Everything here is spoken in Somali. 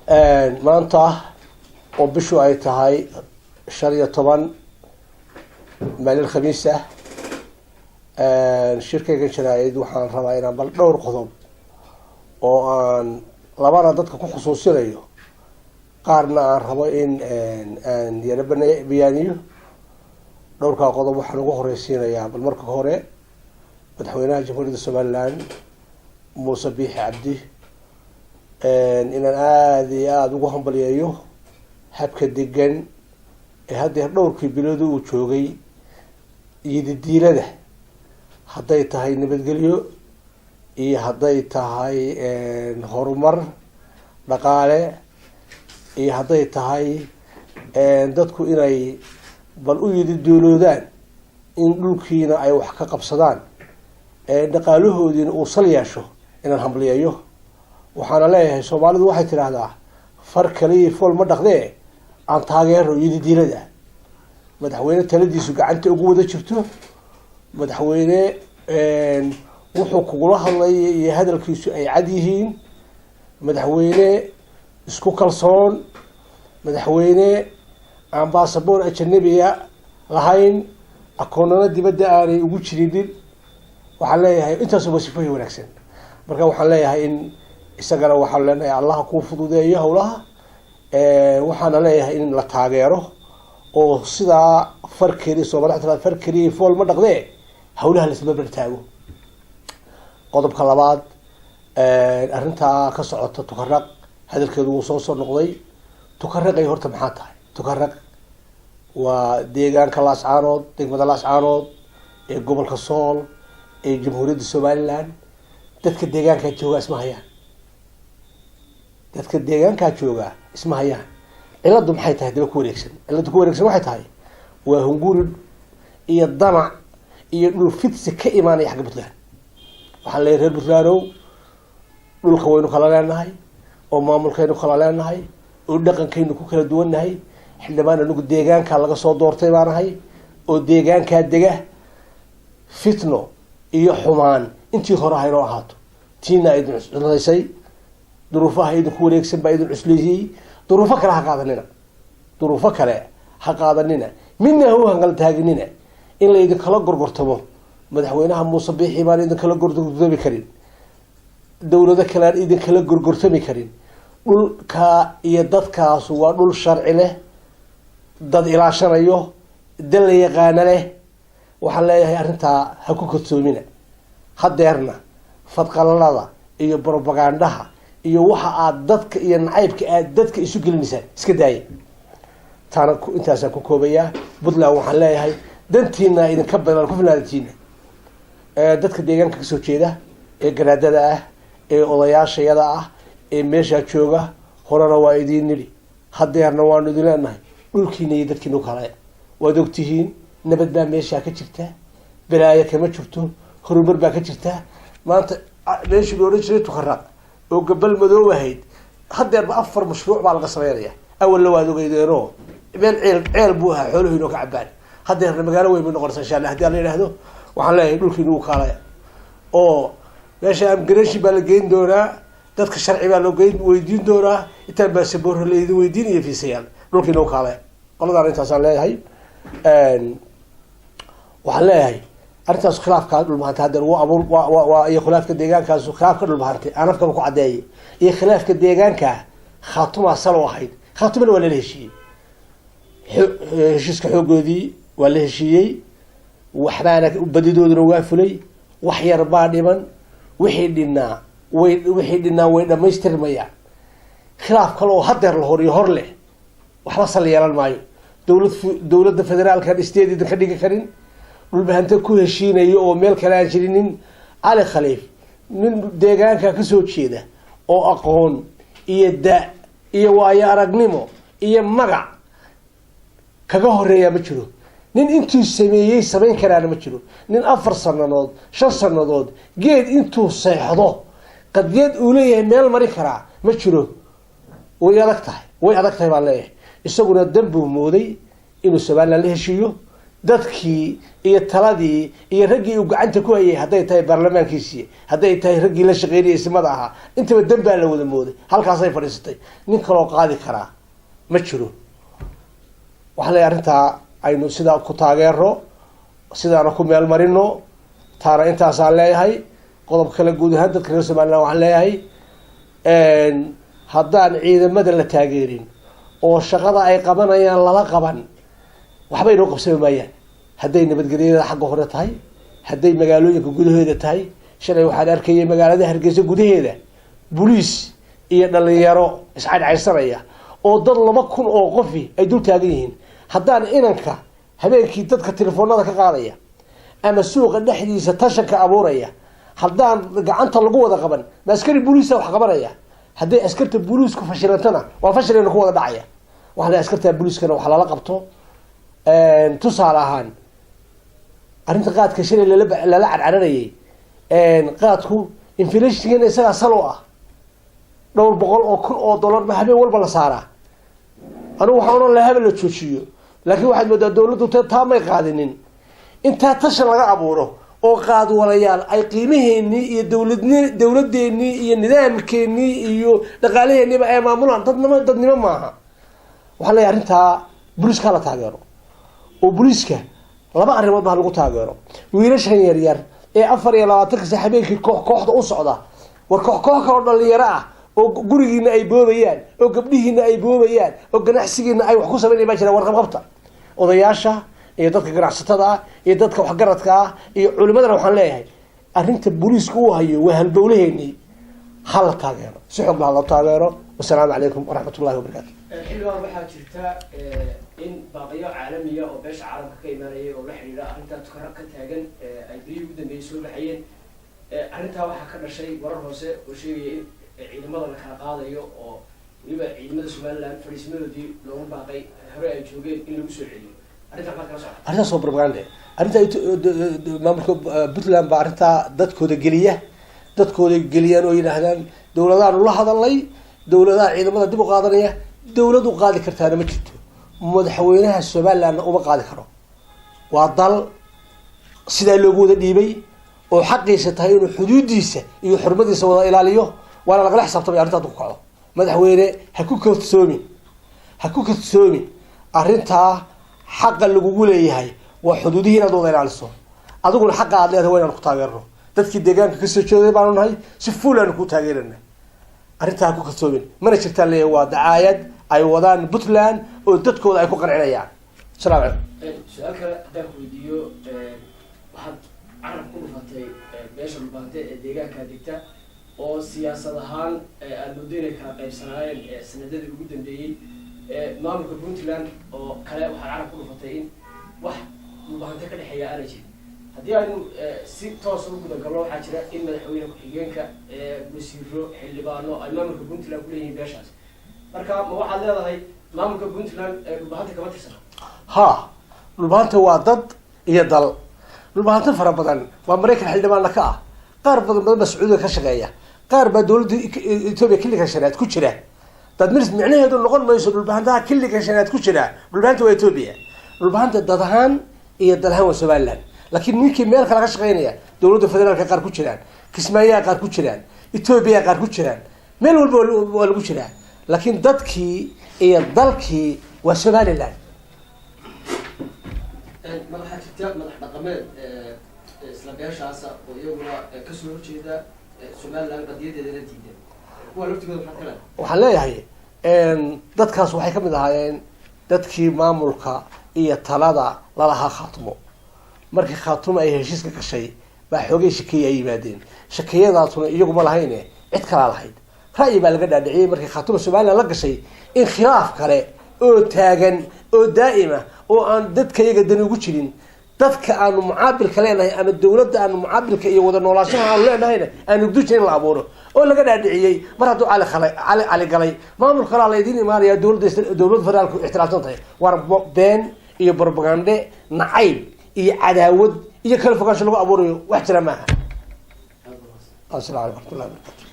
Maanta oo bishu ay tahay 15, maalin Khamiis ah, shirkaygan jaraa-id waxaan rabaa inaan bal dhowr qodob oo aan labana dadka ku xusuusinayo, qaarna aan rabo in aan yaro bayaaniyo. Dhowrkaa qodob waxaan ugu horeysiinayaa bal marka hore madaxweynaha Jamhuuriyadda Somaliland, Muuse Biixi Cabdi, inaan aada iyo aada ugu hambalyeeyo habka degan ee haddeer dhowrkii bilood uu joogay iyo didiilada, hadday tahay nabadgelyo iyo hadday tahay horumar dhaqaale iyo hadday tahay dadku inay bal u yidi duuloodaan in dhulkiina ay wax ka qabsadaan, dhaqaalahoodiina uu sal yeesho, inaan hambalyeeyo. Waxaana leeyahay, Soomaalidu waxay tidhaahdaa "Far kaliya fool ma dhaqdee", aan taageero yididiilada madaxweyne taladiisu gacanta ugu wada jirto. Madaxweyne wuxuu kugula hadlaya iyo hadalkiisu ay cad yihiin, madaxweyne isku kalsoon, madaxweyne aan baasaboor ajanabiya lahayn, akoonana dibadda aanay ugu jirinin. Waxaan leeyahay intaas waa sifooyin wanaagsan. Marka waxaan leeyahay in isagana waxaan leenahay Allaha kuu fududeeyo hawlaha. Waxaana leeyahay in la taageero oo sidaa far keliya, Soomali tira "Far keliya fool ma dhaqdee", hawlaha laisla bartaago. Qodobka labaad, arrintaa ka socota Tukaraq, hadalkeedu wuu soo noqday. Tukaraqay horta maxaa tahay? Tukaraq waa deegaanka Laascaanood, degmada Laascaanood ee gobolka Sool ee Jamhuuriyadda Somaliland. Dadka deegaankaa joogaa isma hayaan, dadka deegaankaa joogaa isma hayaan. Ciladu maxay tahay daba ku wareegsan? Cilada ku wareegsan waxay tahay waa hunguri iyo damac iyo dhul fidsi ka imaanaya xagga Puntland. Waxaan leeyahy, reer Puntlandow, dhulka waynu kala leenahay oo maamulkaynu kala leenahay oo dhaqankaynu ku kala duwannahay. Xildhibaan anigu deegaankaa laga soo doortay baanahay oo deegaankaa dega. Fitno iyo xumaan intii hore haynoo ahaato, tiina idin cuslaysay, duruufaha idinku wareegsan baa idin cusleysiyey. Duruufo kale ha qaadanina, duruufo kale ha qaadanina, midna ha u hangal taaginina in la idinkala gorgortamo. Madaxweynaha Muuse Biixi baan idinkala gorgortami karin, dawlado kale aan idinkala gorgortami karin. Dhulkaa iyo dadkaasu waa dhul sharci leh, dad ilaashanayo, dal la yaqaano leh. Waxaan leeyahay arrintaa ha ku kadsoomina. Hadeerna fadqalalada iyo brobagandaha iyo waxa aad dadka iyo nacaybka aad dadka isu gelinaysaan iska daaya. Taana intaasaan ku koobayaa. Puntland waxaan leeyahay dantiina idinka badan ku filnaadatiina. Dadka deegaanka kasoo jeeda ee garaadada ah ee odayaashayada ah ee meeshaa jooga, horena waa idiin nidhi, hadeerna waanu idin leenahay, dhulkiina iyo dadkiina kale waad ogtihiin. Nabad baa meeshaa ka jirta, balaayo kama jirto, horumar baa ka jirta. Maanta meeshii la odhan jiray Tukaraq oo gabal madoob ahayd, hadeerba afar mashruuc baa laga sameynaya. Awalna waad ogeydeeno, meel ceel ceel buu ahaa, xooluhu inoo ka cabaan. Hadeerna magaalo weyn bay noqonaysa, insha Allah, hadii Alla yidhaahdo. Waxaan leeyahay dhulkiina u kaalaya oo meesha immigration baa la geyn doonaa, dadka sharci baa loo geyn weydiin doonaa, intaan baasaboorro laydin weydiin iyo fiisayaal. Dhulkiina u kaalaya. Qoladaan intaasaan leeyahay. Waxaan leeyahay arrintaas khilaafkaa Dhulbahantay hadeer wuu abuur wa iyo khilaafka deegaankaas, khilaafka Dhulbahantay aan afkaba ku caddeeyay iyo khilaafka deegaanka Khaatumaa salo ahayd. Khaatumana waa lala heshiiyey, heshiiska xoogoodii waa la heshiiyey, waxbaana badidooduna waa fulay, wax yar baa dhiman. Wixii dhinaa way, wixii dhinaa way dhamaystirmayaan. Khilaaf kale oo hadeer la horiyo hor leh waxba sal yeelan maayo. Dowlad, dowladda federaalkan state idinka dhigi karin, Dhulbahante ku heshiinayo oo meel kale aan jirinin. Cali Khaliif nin deegaanka kasoo jeeda oo aqoon iyo da iyo waayo aragnimo iyo magac kaga horeeyaa ma jiro. Nin intuu sameeyey samayn karaana ma jiro. Nin 4 sanadood, 5 sanadood geed intuu seexdo qadiyad uu leeyahay meel mari karaa ma jiro. Way adag tahay, way adag tahay baan leeyahay. Isaguna dan buu mooday inuu Somaliland la heshiiyo. Dadkii iyo taladii iyo raggii uu gacanta ku hayay, hadday tahay baarlamaankiisii, hadday tahay raggii la shaqeynayay, isimada ahaa, intaba dan baa la wada mooday. Halkaasay fadhiisatay. Nin kaloo qaadi karaa ma jiro. Waxaa leeyahay, arrintaa aynu sidaa ku taageero, sidaana ku meel marino. Taana intaasaan leeyahay. Qodob kale, guud ahaan dadka reer Somaliland waxaan leeyahay, haddaan ciidamada la taageerin oo shaqada ay qabanayaan lala qaban, waxba inoo qabsami maayaan. Hadday nabadgelyada xagga hore tahay, hadday magaalooyinka gudaheeda tahay. Shalay waxaan arkayay magaalada Hargeysa gudaheeda boliis iyo dhalinyaro iscaydcaydsanaya oo dad 2000 oo qofi ay dul taagan yihiin. Haddaan inanka habeenkii dadka telefoonada ka qaadaya ama suuqa dhexdiisa tashanka abuuraya haddaan gacanta lagu wada qaban, ma askari booliisa wax qabanaya? Hadday askarta booliisku fashilantana, waa fashilayna ku wada dhacaya. Waxaa la askarta booliiskana wax lala qabto. Tusaale ahaan, arrinta qaadka shalay lala carcararayay, qaadku inflationkana isagaa salo ah. Dhowr boqol oo kun oo dollar ba habeen walba la saaraa. Anigu waxaan odhan lahaa haba la joojiyo, laakiin waxaad moodaa dawladdu taa may qaadinin. Intaa tashan laga abuuro oo qaadwalayaal ay qiimaheenii iyo dawladn dawladeenii iyo nidaamkeenii iyo dhaqaalaheeniiba ay maamulaan, dadnimo maaha. Waxaan leeyahay, arrintaa booliiska hala taageero, oo booliiska laba arrimood ba ha lagu taageero. Wiilashan yaryar ee 24-ka sa habeenkii koox kooxda u socda, war koox koox kaloo dhalinyaro ah oo gurigiina ay boobayaan, oo gabdhihiina ay boobayaan, oo ganacsigiina ay wax ku sameynaya baa jira. Warqabqabta odayaasha iyo dadka ganacsatada ah iyo dadka waxgaradka ah iyo culimadana waxaan leeyahay, arrinta booliisku uu hayo waa halbowlaheenii, ha la taageero, si xoog la ha loo taageero. Wasalaamu calaykum waraxmat ullahi wabarakaatu. Xildhibaan, waxaa jirta in baaqiyo caalamiya oo beesha caalamka ka imaanayay oo la xidhiidha arrintaa Tukaraq ka taagan ay berihii ugu dambeeyey soo baxayeen. Arrintaa waxaa ka dhashay warar hoose oo sheegaya in ciidamada la kala qaadayo, oo weliba ciidamada Somaliland fadhiismadoodii loogu baaqay hore ay joogeen in lagu soo celiyo. Arrintaa maxaad kala socota? Arrintaas waa propaganda. Arrinta maamulka Puntland baa arrintaa dadkooda geliya, dadkooda geliyaan oo yidhaahdaan dawladaanu la hadalnay, dawladaha ciidamada dib u qaadanaya. Dawlad u qaadi kartaana ma jirto, madaxweynaha Somalilandna uma qaadi karo. Waa dal sidaa loogu wada dhiibay oo xaqiisa tahay inuu xuduudiisa iyo xurmadiisa wada ilaaliyo, waana lagala xisaabtamay arrinta haduu ku kaco. Madaxweyne, ha ku kadsoomin, ha ku kadsoomin arrintaa. Xaqa lagugu leeyahay waa xuduudihii inaad wada ilaaliso. Adiguna xaqa aad leedahay waa inaan ku taageerno. Dadkii deegaanka kasoo jeeday baanu nahay, si full aanu kuu taageerana. Arrintaa ha ku kadsoomin, mana jirtaan leeyahay. Waa dacaayad ay wadaan Puntland oo dadkooda ay ku qancinayaan. Asalaamu calaykum. Su-aal kale haddaan ku weydiiyo, waxaad carab ku dhufatay beesha Dhulbahante ee deegaankaa degta oo siyaasad ahaan aada muddo inay kala qaybsanaayeen sanadadii ugu dambeeyey. Maamulka Puntland oo kale waxaad carab ku dhufatay in wax Dhulbahante ka dhexeeya aanay jirin. Haddii aynu si toosa u gudagalno, waxaa jira in madaxweyne ku-xigeenka, wasiiro, xildhibaano ay maamulka Puntland kuleeyihiin beeshaas. Marka ma waxaad leedahay maamulka Puntland Dhulbahante kama tirsana? Ha, Dhulbahanta waa dad iyo dal. Dhulbahante fara badan waa Maraykan xildhibaana ka ah, qaar badan badan baa Sacuudiga ka shaqeeya, qaar baa dawladda Etoobiya killiga shanaad ku jira. Dad micnaheedu noqon mayso Dhulbahantaha killiga shanaad ku jira Dhulbahanta waa Etoobiya. Dhulbahanta dad ahaan iyo dal ahaan waa Somaliland, laakiin ninkii meel kale ka shaqeynaya, dawladda federaalka qaar ku jiraan, Kismaayaha qaar ku jiraan, Etoobiya qaar ku jiraan, meel walba waa lagu jiraa, laakiin dadkii iyo dalkii waa Somaliland. Ma waxaa jirta madax dhaqameed isla beeshaasa oo iyaguna kasoo horjeeda Somaliland, qadiyadeedana diidan? Kuwa laftigooda maxaad ka leedahay? Waxaan leeyahay, dadkaas waxay kamid ahaayeen dadkii maamulka iyo talada lalahaa Khaatumo. Markii Khaatumo ay heshiiska gashay baa xoogay shakeeye ay yimaadeen. Shakiyadaasuna iyaguma lahayne, cid kalaa lahayd. Ra'yi baa laga dhaadhiciyey markii Khaatumo Somaliland la gashay in khilaaf kale oo taagan oo daa'ima oo aan dadka iyaga dani ugu jirin, dadka aanu mucaabilka leenahay ama dawladda aanu mucaabilka iyo wada noolaanshaha aanu leenahayna aanu gudujin in la abuuro, oo laga dhaadhiciyey mar hadduu Cali khalay, Cali galay, maamul kalaa la idiin imaanaya, dowladda federaalku ixtiraafsan tahay. War been iyo propagande, nacayb iyo cadaawad iyo kala fogaansho lagu abuurayo, wax jira maaha. Asalamu calaykum waraxmatullahi wabarakatu.